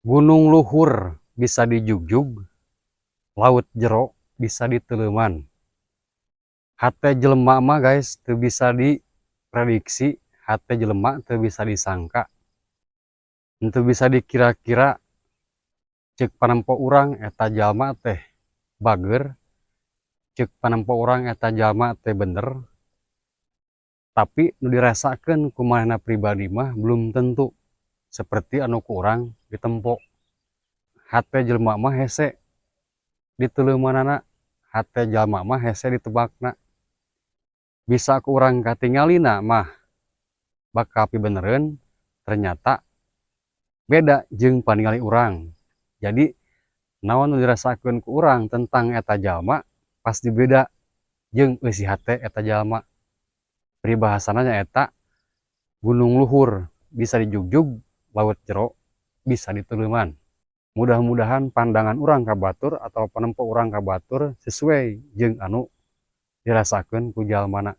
Gunung luhur bisa dijugjug, laut jero bisa diteuleuman. Hate jelema mah, guys, teu bisa diprediksi, hate jelema teu bisa disangka. Henteu bisa dikira-kira. Ceuk panempo urang eta jalma teh bager, ceuk panempo urang eta jalma teh bener, tapi nu dirasakeun ku manehna pribadi mah belum tentu seperti anu ku urang ditempo. Hate jelema mah hese diteuleumanana, hate jalma mah hese ditebakna. Bisa ku urang katingalina mah bakal pibenereun, ternyata beda jeung paningali urang. Jadi naon nu dirasakeun ku urang tentang eta jalma pasti beda jeung eusi hate eta jalma. Peribahasana nyaeta gunung luhur bisa dijugjug, laut jero bisa diteuleuman. Mudah-mudahan pandangan urang ka batur atau panempo urang ka batur sesuai jeung anu dirasakeun ku jalmana.